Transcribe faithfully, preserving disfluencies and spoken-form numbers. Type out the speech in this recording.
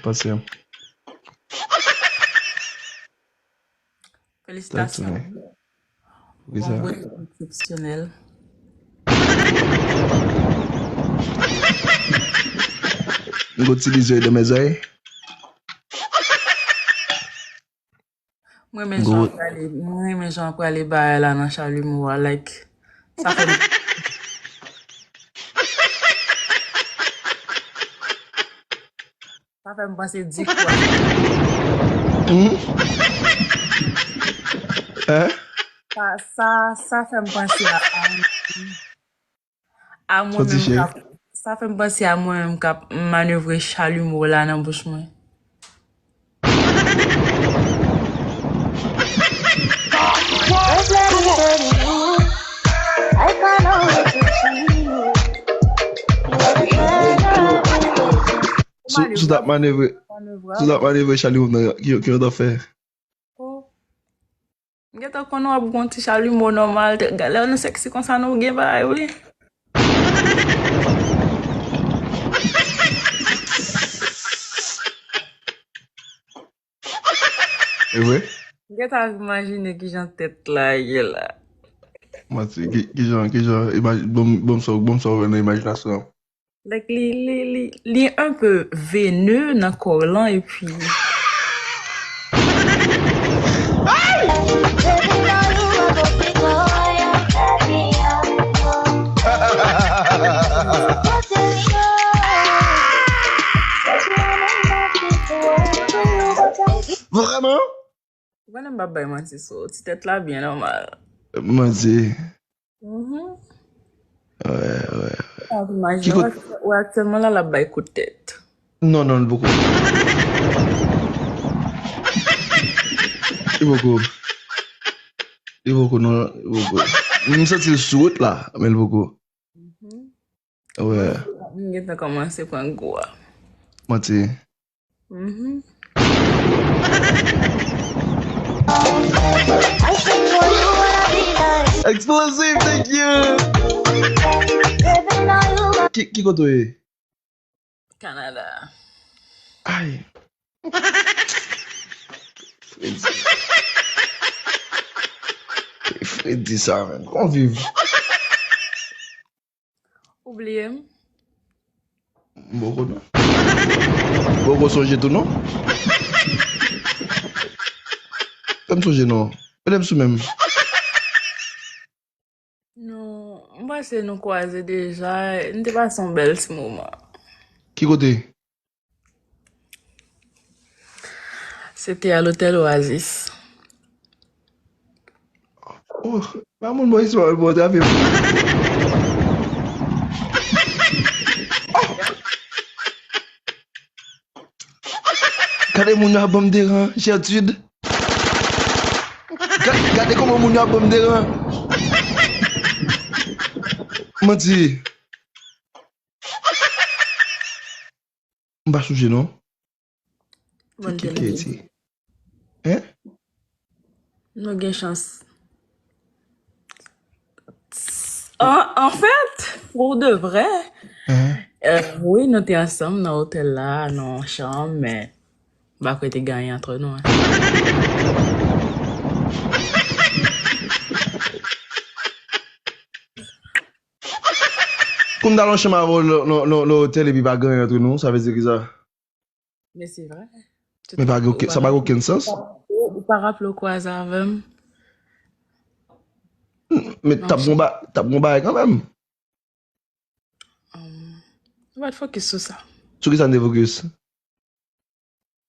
Pase. Felisitasyon. Pou ki sa? Bon bout eksepsyonèl. M go ti lizye de mezay. Mwen renmen jan w prale, mwen renmen jan w prale bagay la nan Chalimo a, like, sa fè m, sa fè m panse di kwa. Hmm? Hein? Sa, sa, sa fè m panse a, a, a mwen menm k ap, sa fè m panse a mwen menm k ap manevre Chalimo la nan bouch mwen. Si, si w t ap manevre, si w t ap manevre Chalimo nan, ki, ki w t ap fè? Oh. M gentan konnen w ap gon ti Chalimo nòmal. Te, lè nou sexy konsa, nou gen bagay, wi. E vre? M gentan imajine kijan tèt la ye la. Manti, ki, kijan, kijan, imaj-, bon, bon, sa, bon, sa w wè nan imajinasyon an. Like, li, li, li, li un peu veneux nan kò lan, epi Vrèman? Ou konnen m p ap bay manti sou ou. Ti tèt la byen nòmal. Manti. Mhm. Wè, wè. Sa w imajine, wè, wè aktyèlman la, l ap bay kout tèt. Non, non, li poko. Li poko. Li poko, non, li poko. M santi l sou wout la, men li poko. Mhm. Wè. M gentan kòmanse pran gou a. Manti. Mhm. Explosive, thank you. Ki, ki kote w ye? Kanada. Ay. Fredi. Fredi sa, menm. Kòman w viv? Ou bliye m? M poko non. M poko sonje tou non. Fè m sonje non. Mete m sou menm. Non, m panse nou kwaze deja. Nou te pase yon bèl ti moman. Ki kote? Se te a lotèl Oasis. Oh, pa moun bò isi, pa moun bò trape. Oh! Gade moun yo ap ban m deran, Gertrude. Ga-, gade kòman moun yo ap ban m deran. Manti. M pa sonje non. Bon, Kiki Katie. Hein? Nou gen chans. An, anfèt, pou de vrè, euh, wi, nou te ansanm nan otèl la, nan yon chanm, men m pa kwè te gen anyen antre nou, hein. Pou m t al nan chanm avè w nan, nan, nan, nan otèl epi pa gen anyen antre nou, sa vle di ki sa? Men se vre. Men pa gen okenn, sa pa gen okenn sans. Ou, ou pa raple w kwaze avè m? Men t ap gon ba-, t ap gon bagay kanmenm. Um, nou pa t fokis sou sa. Sou ki sa n te fokis?